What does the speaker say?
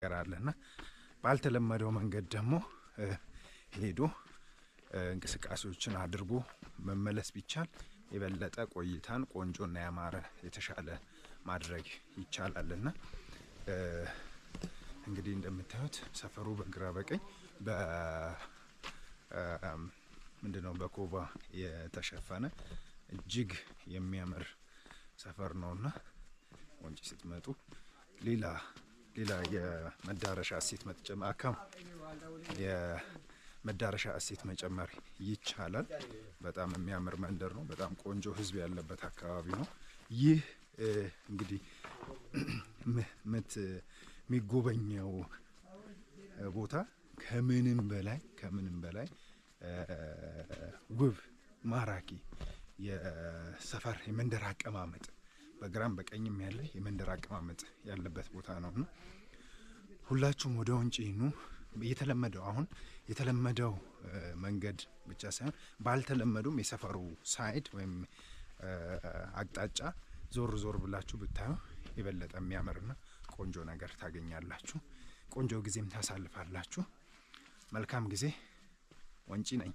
አለና ባልተለመደው መንገድ ደግሞ ሄዶ እንቅስቃሴዎችን አድርጎ መመለስ ቢቻል የበለጠ ቆይታን ቆንጆና ያማረ የተሻለ ማድረግ ይቻላልና፣ እንግዲህ እንደምታዩት ሰፈሩ በግራ በቀኝ ምንድነው በኮባ የተሸፈነ እጅግ የሚያምር ሰፈር ነውና ወንጪ ስትመጡ ሌላ ሌላ የመዳረሻ እሴት መጨመር አካም የመዳረሻ እሴት መጨመር ይቻላል። በጣም የሚያምር መንደር ነው። በጣም ቆንጆ ሕዝብ ያለበት አካባቢ ነው። ይህ እንግዲህ የሚጎበኘው ቦታ ከምንም በላይ ከምንም በላይ ውብ ማራኪ የሰፈር የመንደር አቀማመጥ በግራም በቀኝም ያለ የመንደር አቀማመጥ ያለበት ቦታ ነው እና ሁላችሁም ወደ ወንጪ ኑ። የተለመደው አሁን የተለመደው መንገድ ብቻ ሳይሆን ባልተለመዱም የሰፈሩ ሳይድ ወይም አቅጣጫ ዞር ዞር ብላችሁ ብታዩ የበለጠ የሚያምርና ቆንጆ ነገር ታገኛላችሁ። ቆንጆ ጊዜም ታሳልፋላችሁ። መልካም ጊዜ። ወንጪ ነኝ።